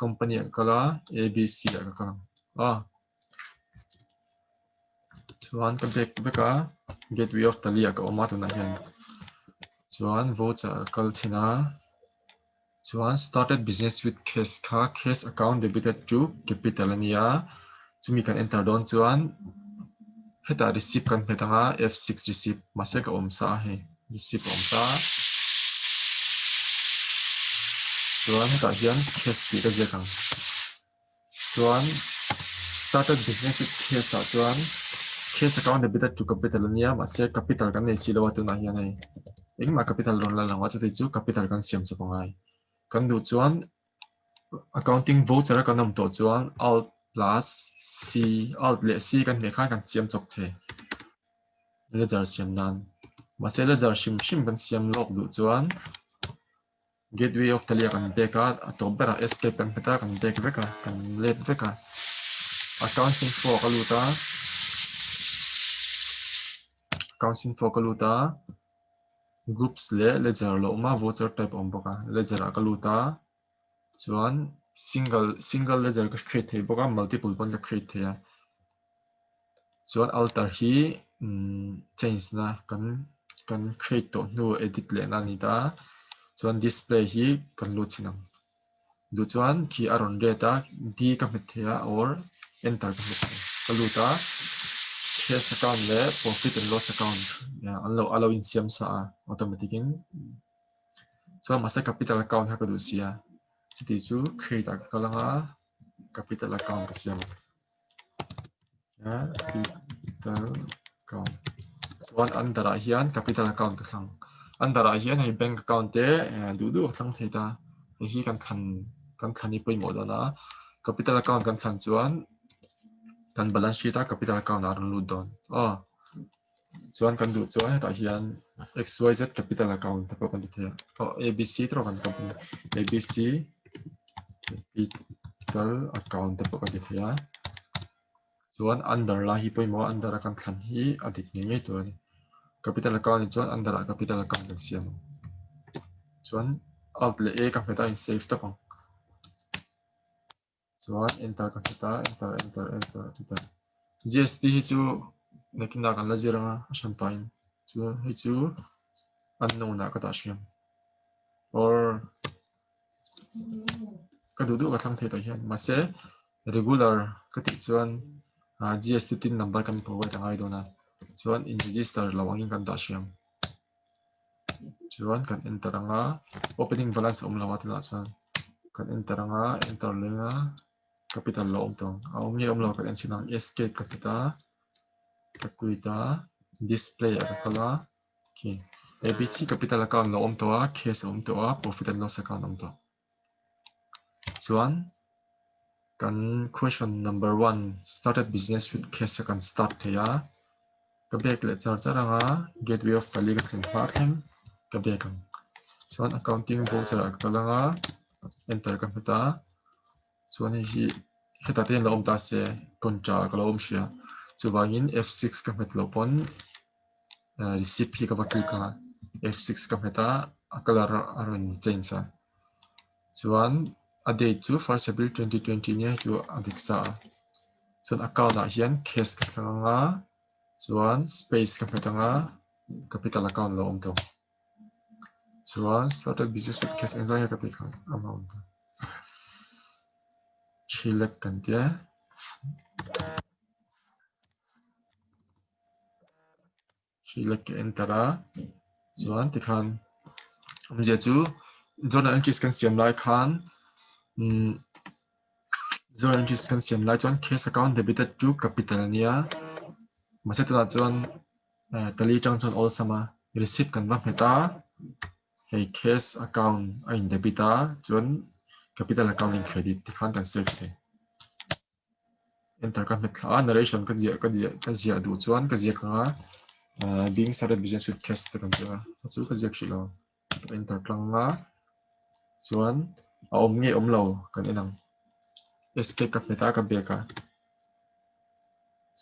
company ah ka kal a, ABC ah ka kal ang a. Chuan ka back vek a, gateway of Tali ah ka awm a tunah hian. Chuan voucher ah ka kal chhin a, chuan started business with cash kha cash account debited to capital a nia. Chumi kan enter dawn chuan hetah receipt kan hmet ang a, F6 receipt mahse ka awm sa a hei receipt a awm sa a. Chuan hetah hian cash tih ka ziak ang. Chuan started business with cash ah chuan cash account debited to capital a nia mahse capital kan nei si lo a tunah hian hei engmah capital rawn la lang a chuti chu capital kan siam chawp a ngai. Kan duh chuan accounting voucher a kan awm tawh chuan alt plus c alt leh c kan hmeh khan kan siam chawp thei ledger siam nan mahse ledger hrim hrim kan siam lawk duh chuan Gateway of Thalia kan bek a, a tawp berah escape kan hmet a, kan bek vek a, kan let vek a. Accounts info ah ka lut a, accounts info ka lut a, groups leh ledger a lo awm a, voucher type a awm bawk a, ledger ah ka lut a, chuan single single ledger ka create thei bawk a, multiple pawn ka create thei a. Chuan alter hi change na kan kan create tawh hnu edit leh na a ni ta a, chuan display hi kan lut chhin ang. Duh chuan khi a rawn ret a, D ka hmet thei a or enter ka hmet thei a, ka lut a, cash account leh profit and loss account an lo a lo insiam sa a automatic in. Chuan mahse capital account kha ka duh si a, chuti chu create ah ka kal ang a, capital account ka siam ang. Capital account chuan under ah hian capital account ka thlang under ah hian hei bank account te duh duh ka thlang thei ta hei hi kan thlan kan thlan hi pawimawh dawn a capital account kan thlan chuan kan balance sheet a capital account ah a rawn lut dawn aw chuan kan duh chuan hetah hian xyz capital account te pawh kan ti thei a aw abc te pawh kan company abc capital account te pawh kan ti thei a chuan under lai hi pawimawh a under a kan thlan hi a dik ngei ngei tur a ni capital account ah chuan under ah capital account kan siam ang chuan alt leh a ka hmet a in save tawp ang. Chuan enter ka hmet a, enter enter enter enter. GST hi chu nakinah kan la zir anga a hran pahin chu hei chu unknown ah ka dah hriam or ka duh duh ka thlang thei tawh hian mahse regular ka tih chuan GST tin number kan provide a ngai dawn a chuan in register lo angin kan dah hriam. Chuan kan enter ang a, opening balance a awm lo a tunah chuan kan enter ang a, enter leng a, capital lo awm tawh ang, a awm nge awm lo kan en chhin ang, escape ka hmet a, ka quit a, display ah ka kal a, okay abc capital account lo awm tawh a, cash a awm tawh a, profit and loss account a awm tawh. Chuan kan question number one started business with cash a kan start thei a, ka bag leh char char ang a, gateway of Tali ka thlen hma thleng ka bag ang. Chuan accounting voucher ah ka kal ang a, enter ka hmet a, chuan hei hi hetah te hian lo awm ta se contra ah ka lo awm hria, chuvangin F6 ka hmet loh pawn receipt hi ka va click ang a, F6 ka hmet a, a colour a rawn change a. Chuan a date chu 1st April 2020 nia hei chu a dik sa a. Chuan account ah hian cash ka thleng ang a, chuan space ka hmet ang a, capital account lo awm tawh. Chuan started business with cash engzah nge ka tih kha amount kha. 3 lakh kan tia. 3 lakh ka enter a chuan tikhan awmzia chu journal entries kan siam lai khan umm journal entries kan siam lai chuan cash account debited to capital ania mahse tunah chuan tali atang chuan awlsam a receipt kan va hmet a hei cash account a in debit a chuan capital account in credit tikhan kan save thei. Enter ka hmet thla a, narration ka ziah ka ziah ka ziah duh chuan ka ziak ang a, ah being started business with cash te kan ziak a, a chu ka ziak hrih lo ang, ka enter tlang ang a, chuan a awm nge awm lo kan en ang, escape ka hmet a ka bag a,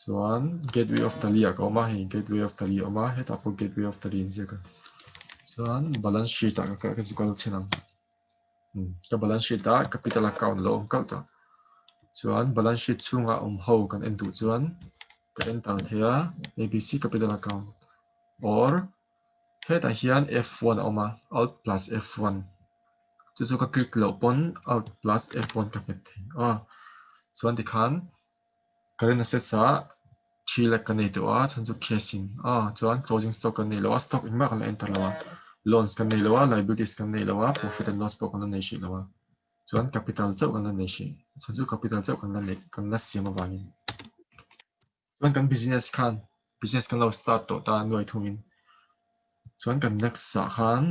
chuan gateway of tali ah ka awm a, hei gateway of tali a awm a, hetah pawh gateway of tali an ziak a, chuan balance sheet ah ka ka kal chhin ang. Ka balance sheet ah capital account lo awm kalh tawh. Chuan balance sheet chhungah awm ho kan en duh chuan ka enter thei a, ABC capital account or hetah hian F1 a awm a, alt plus F1 chu chu ka click loh pawn alt plus F1 ka hmet thei a. Chuan tikhan current assets ah 3 lakh kan nei tawh a, chhan chu cash in a, chuan closing stock kan nei lo a, stock engmah kan la enter lo a, loans kan nei lo a, liabilities kan nei lo a, profit and loss pawh kan la nei hrih lo a, chuan capital chauh kan la nei hrih, chhan chu capital chauh kan la nei kan la siam avangin. Chuan kan business khan business kan lo start tawh ta nuai thungin chuan kan next ah khan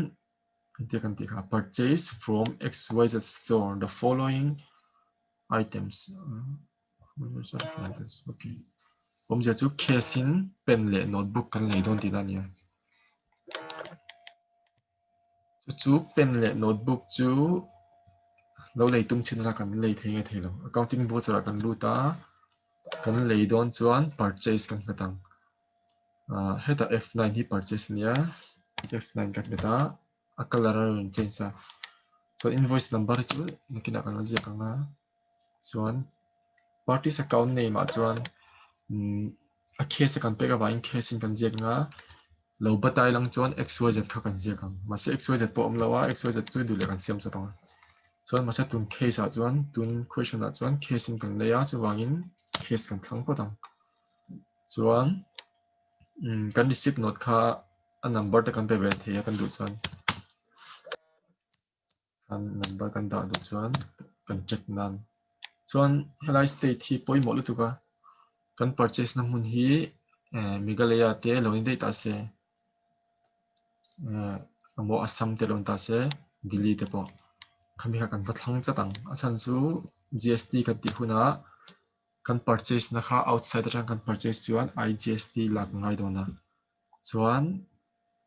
engtia kan tih kha purchase from XYZ store the following items okay awmzia chu cash in pen leh notebook kan lei dawn tihna a nia chu chu pen leh notebook chu lo lei tum chin ala kan lei thei nge thei lo accounting voucher ah kan lut a kan lei dawn chuan purchase kan hmet ang ah hetah F9 hi purchase a nia F9 kan hmet a a colour a rawn change a chuan invoice number hi chu nakinah kan la ziak ang a chuan parties account name ah chuan umm a case a kan pek avangin case in kan ziak ang a lo batai lang chuan xyz kha kan ziak ang mahse xyz pawh a awm lo a xyz chu duh leh kan siam chawp ang a chuan mahse tun case ah chuan tun question ah chuan case in kan lei a chuvangin case kan thlang phawt ang chuan umm kan receipt note kha a number te kan pe ve thei a kan duh chuan kan number kan dah duh chuan kan check nan chuan helai state hi pawimawh lutuk a kan purchase na hmun hi eh Meghalaya te lo ni daih ta se eh emaw Assam te lo ni ta se Delhi te pawh khami kha kan va thlang chat ang a chhan chu G_S_T kan tih hunah kan purchase na kha outside atang kan purchase chuan I_G_S_T lak a ngai dawn a chuan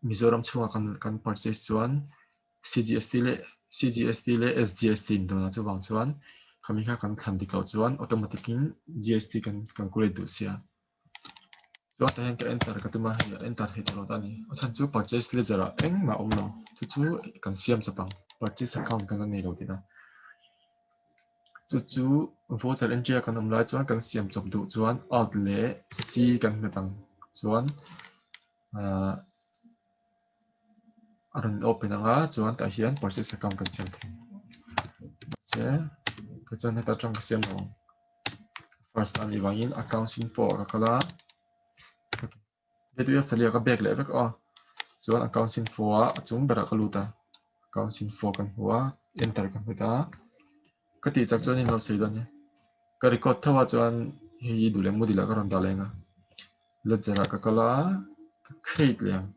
Mizoram chhungah kan kan purchase chuan C_G_S_T leh C_G_S_T leh S_G_S_T in dawn a chuvang chuan khami kha kan thlan dik loh chuan automatic in G_S_T kan calculate duh sia chuan tah hian ka enter ka tum a hei enter thei tawh lo ta a ni a chhan chu purchase ledger ah engmah a awm lo chu chu kan siam chawp ang purchase account kan la nei lo tihna chu chu voucher entry a kan awm lai chuan kan siam chawp duh chuan alt leh C kan hmet ang chuan ahh a rawn open ang a chuan tah hian purchase account kan siam thei che ka chuan heta tang ka siam lo ang first a nih vangin accounts info ah ka kal a gateway of thalia ka bag leh vek a chuan accounts info ah a chung berah ka lut a accounts info kan hmu a enter ka hmet a ka tih chak chuan in lo sawi dawn nia ka record tho a chuan hei duh leh mudil ah ka rawn dah leh ang a ledger ah ka kal a ka create leh ang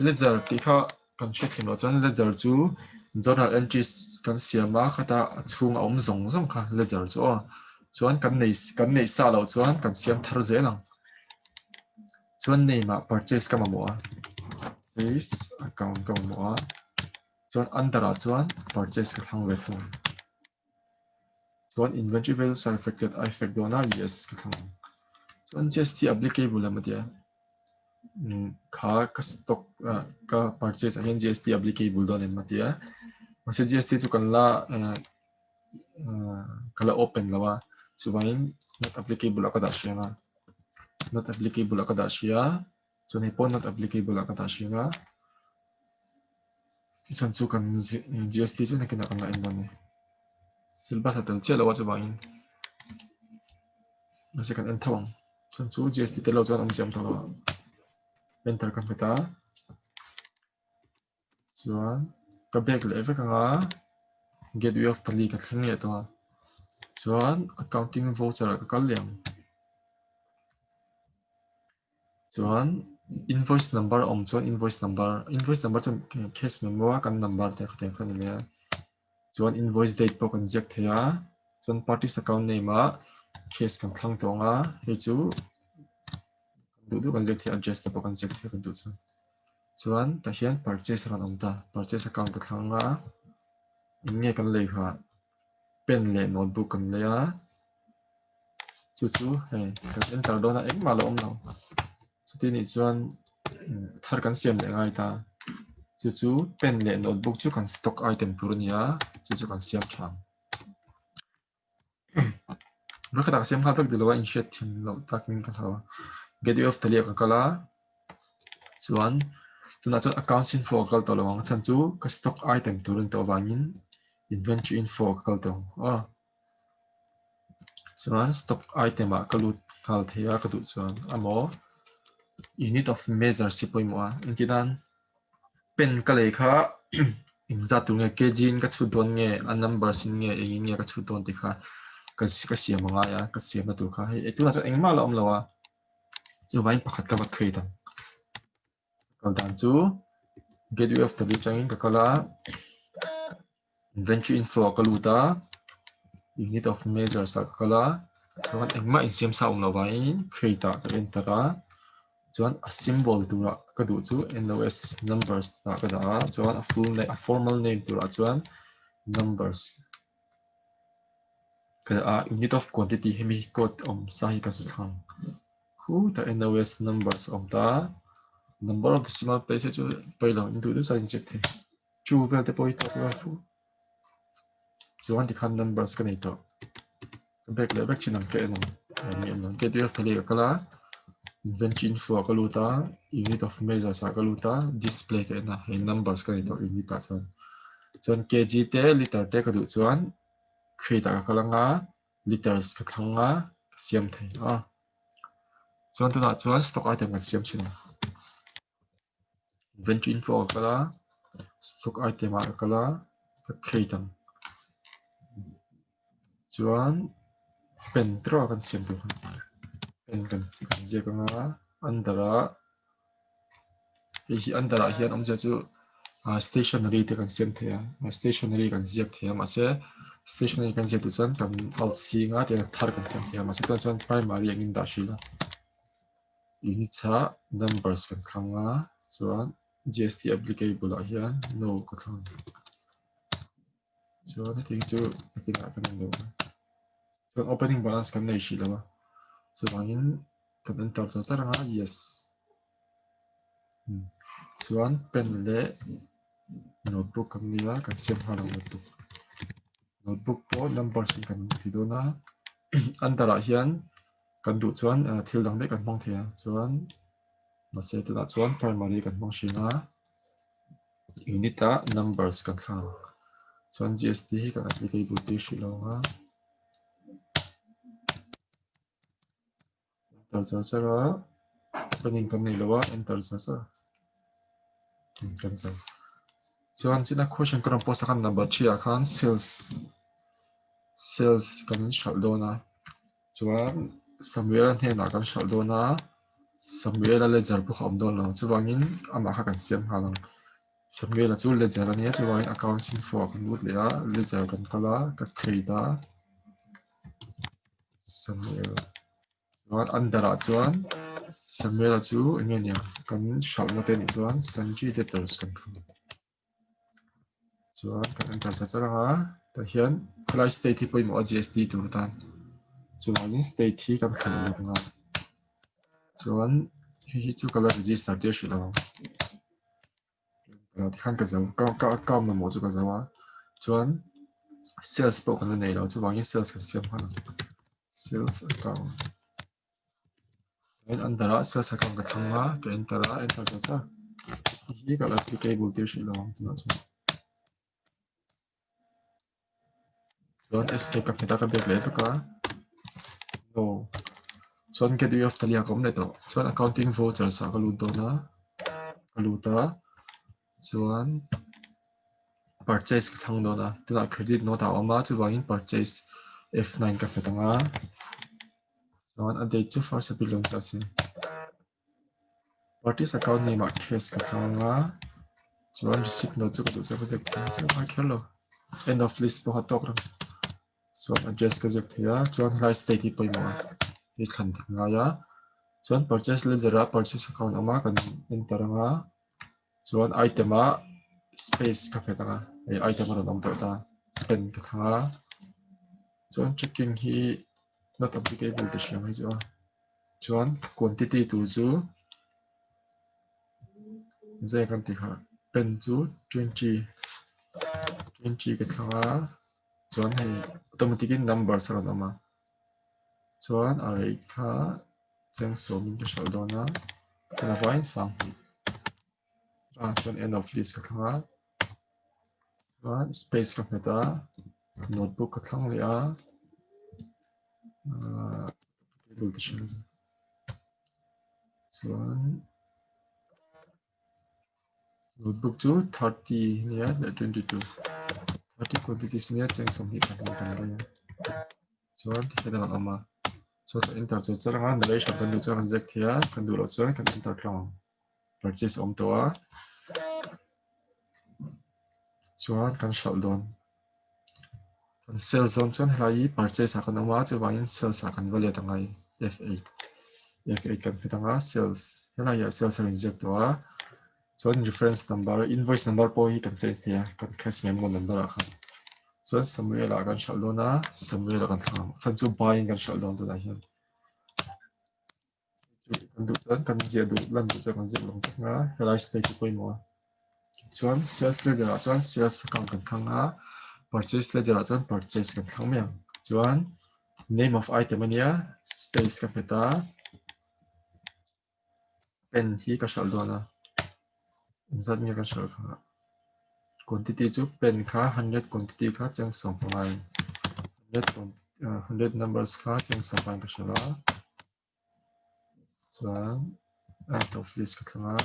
ledger tih kha kan hrethiam loh chuan ledger chu journal entries kan siam a khata a chhung a awm zawng zawng kha ledger chu aw chuan kan nei kan neih sa loh chuan kan siam thar zel ang chuan name ah purchase ka mamawh a purchase account ka mamawh a chuan under ah chuan purchase ka thlang ve thung chuan inventory values are affected a effect dawn a yes ka thlang ang chuan GST applicable em a tia kha ka stock ka purchase ah hian GST applicable dawn em a tia mahse GST chu kan la ka la open lo a chuvangin not applicable ah ka dah hriang a not applicable ah ka dah hria chuan hei pawh not applicable ah ka dah hriang a Tichuan chu kan GST chu nakinah kan la en dawn a ni. Syllabus a tel chiah lo a chuvangin mahse kan en tho ang. Chuan chu GST tel lo chuan awmzia awm tawh lo a. Enter ka hmet a. Chuan ka bag leh vek anga gateway of tali ka thleng leh tawh a. Chuan accounting voucher ah ka kal leh ang. Chuan invoice number a awm chuan invoice number invoice number chuan cash memo a kan number te kha tiang kha a ni mai a chuan invoice date pawh kan ziak thei a chuan parties account name ah cash kan thlang tawh ang a hei chu duh duh kan ziak thei a address te pawh kan ziak thei a kan duh chuan chuan tah hian purchase a rawn awm ta purchase account ka thlang a eng nge kan lei kha pen leh notebook kan lei a. Chu chu hei kan enter dawn a engmah lo awm lo. Chuti nih chuan thar kan siam leh ngai ta. Chu chu pen leh notebook chu kan stock item tur a ni a, chu chu kan siam tha ang. Vawikhatah ka siam nghal vek duh lo a, inhriat thin loh takin ka hlau a. Gateway of Thalia ka kal a, chuan tunah chuan accounts info ka kal tawh lo ang, a chhan chu ka stock item tur a ni tawh avangin inventory info ka kal tawh ang aw. Chuan stock item ah ka lut nghal thei a ka duh chuan amaw unit of measures hi pawimawh a engtin nan pen ka lei kha engzat tur nge kg in ka chhut dawn nge a numbers in nge engin nge ka chhut dawn tih kha ka ka siam a ngai a ka siamna tur kha hei tunah chuan engmah la awm lo a chuvangin pakhat ka va create ang. Kal dan chu gateway of the atangin ka kal a, inventory info ah ka lut a, unit of measures ah ka kal a, chuan engmah insiam sa awm loh vangin create ah ka enter a, chuan a symbol turah ka duh chu nos numbers ah ka dah a, chuan a full name a formal name turah chuan numbers ka dah a, unit of quantity hemi code awm sa hi ka zu thlang. Khu tak NOS numbers a awm ta a, number of decimal place hi chu pawi lo in duh duh chuan in check thei. Chu vel te pawh hi tawk vel fu. Chuan tikhan numbers ka nei tawh. Ka back leh vek chin ang ka en ang. Eng em ang KTF thali ka kal a, inventory info ah ka lut a, unit of measures ah ka lut a, display ka en a, hei numbers ka nei tawh unit ah chuan. Chuan kg te liter te ka duh chuan create ah ka kal ang a, liters ka thlang a, ka siam thei a. Chuan tunah chuan stock item kan siam thin a. Inventory info ka kal a, stock item ah ka kal a, ka create ang. Chuan pen trawh kan siam tur kha. Pen kan kan ziak ang a, under ah hei hi under ah hian awmzia chu stationery te kan siam thei a stationery kan ziak thei a mahse stationery kan ziak duh chuan kan alt sing a tiang thar kan siam thei a mahse tunah chuan primary angin dah hril a units ah numbers kan thlang a chuan GST applicable ah hian no ka thlang chuan hetiang chu nakinah kan en lo ang chuan opening balance kan nei hrih lo a chuvangin kan enter char char ang a yes chuan pen leh notebook kan nei a kan siam nghal ang notebook notebook pawh numbers in kan ti dawn a under ah hian kan duh chuan thil dang daih kan hmang thei a chuan mahse tunah chuan primary kan hmang hrin a. Unit ah numbers kan thlang ang. Chuan GST hi kan applicable tir hrih lo ang a. Enter char char a. Opening kan nei lo a, enter char char. Kan zo. Chuan china question ka rawn post a khan number 3 ah khan sales sales kan hralh dawn a. Chuan Samuel-a hnenah kan hralh dawn a, Samuel-a ledger pawh kha a awm dawn lo. Chuvangin amah kha kan siam nghal ang. Samuel-a chu ledger a nia, chuvangin accounts info ah kan lut leh a, ledger kan kal a, ka create a, Samuel. Chuan under ah chuan Samuel-a chu eng nge nia kan hralhna te nih chuan sundry debtors kan thlang. Chuan kan enter char char ang a, tah hian helai state hi pawimawh a GST tur atan chuvangin state hi kan thlan uluk ang a, chuan hei hi chu ka la register tir hrih lo ang tikhan ka zo ka ka account mamawh chu ka zo a, chuan sales pawh kan la nei lo chuvangin sales kan siam nghal ang sales account. Chuan under ah sales account ka thlang a, ka enter a, enter ta char. Hei hi ka la applicable tir hrih lo ang tunah chuan. Chuan escape ka hmet a, ka biak leh vek a. No. Chuan gateway of Thalia ka awm leh tawh. Chuan accounting vouchers ah ka lut dawn a, ka lut a. Chuan purchase ka thlang dawn a, tunah credit note ah a awm a, chuvangin purchase F9 ka hmet ang a. Chuan a date chu first april lo ni ta se. Parties account name ah cash ka thlang ang a, chuan receipt note chu ka duh chuan ka ziak thei ang chu a ngai kher lo. End of list pawh kha tawk reng. Chuan address ka ziak thei a, chuan helai state hi pawimawh a, hei thlan dik ngai a. Chuan purchase ledger ah purchase account awm a, kan enter ang a, chuan item ah space ka hmet ang a, hei item a rawn awm tawh ta, pen ka thlang a. Chuan checking hi not applicable ti hriam hei chu a. Chuan quantity tur chu zeng kan ti kha. Pen chu 20 20 ka thlang a chuan hei automatic in numbers a rawn awm a chuan a rate kha cheng sawmin ka hralh dawn a chuan a vaiin sanghnih a chuan end of list ka thlang a chuan space ka hmet a notebook ka thlang leh a ahh table te hriat chuan. Notebook chu 30 nia leh 22 30 quantities nia cheng 22 kan lei a chuan tikhian a rawn awm a chuan kan enter char char anga narration kan duh chuan kan ziak thei a kan duh loh chuan kan enter tlang ang purchase a awm tawh a chuan kan hralh dawn kan sales dawn chuan helai hi purchase ah kan awm a chuvangin sales ah kan va let angai F8 F8 kan hmet anga sales helai ah sales a rawn ziak tawh a chuan reference number invoice number pawh hi kan change thei a kan cash memo number ah khan chuan Samuel ah kan hralh dawn a Samuel ah kan thlang ang a chhan chu buy in kan hralh dawn tunah hian. Kan duh chuan kan ziah duh lan duh chuan kan ziah lawng tak a helai state hi pawimawh a chuan sales ledger ah chuan sales account kan thlang a purchase ledger ah chuan purchase kan thlang mai ang chuan name of item ania space ka hmet a pen hi ka hralh dawn a engzat nge ka hralh kha quantity chu pen kha 100 quantity kha cheng 15 100 numbers kha cheng 15 ka hralh a. Chuan out of list ka thlang a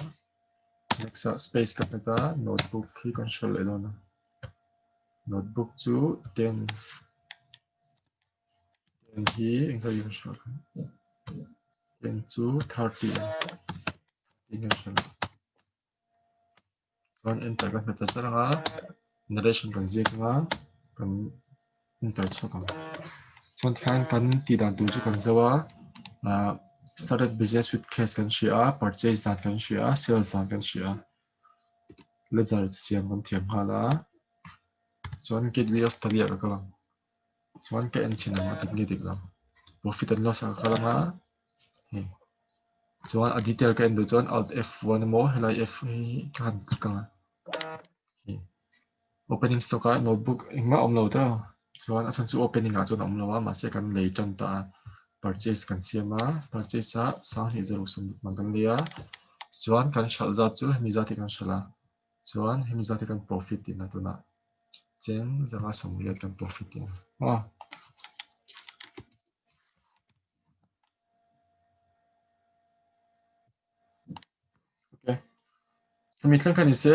next ah space ka hmet a notebook hi kan hre leh dawn a notebook chu ten ten hi engzat nge kan hre ten chu 30 30 kan hre Chuan enter ka hmet chat chat anga narration kan ziak anga kan enter chhuak ang. Chuan tikhian kan tih dan tur chu kan zo a, ah started business with cash kan hria a, purchase dan kan hria a, sales dan kan hria a, ledger siam kan thiam nghal a, chuan gateway of tali ah ka kal ang. Chuan ka en chhin ang a dik nge dik lo. Profit and loss ah ka kal anga hei chuan a detail ka en duh chuan alt F1 emaw helai F hi ka han click ang a hei opening stock ah notebook engmah a awm lo ta chuan a chhan chu opening ah chuan a awm lo a mahse kan lei tan ta a purchase kan siam a purchase ah sanghnih zaruk sawmruk man kan lei a chuan kan hralh zat chu hemi zat hi kan hralh a chuan hemi zat hi kan profit tihna tunah cheng zanga 80 kan profit tihna aw. Okay. Hemi thleng kha ni se.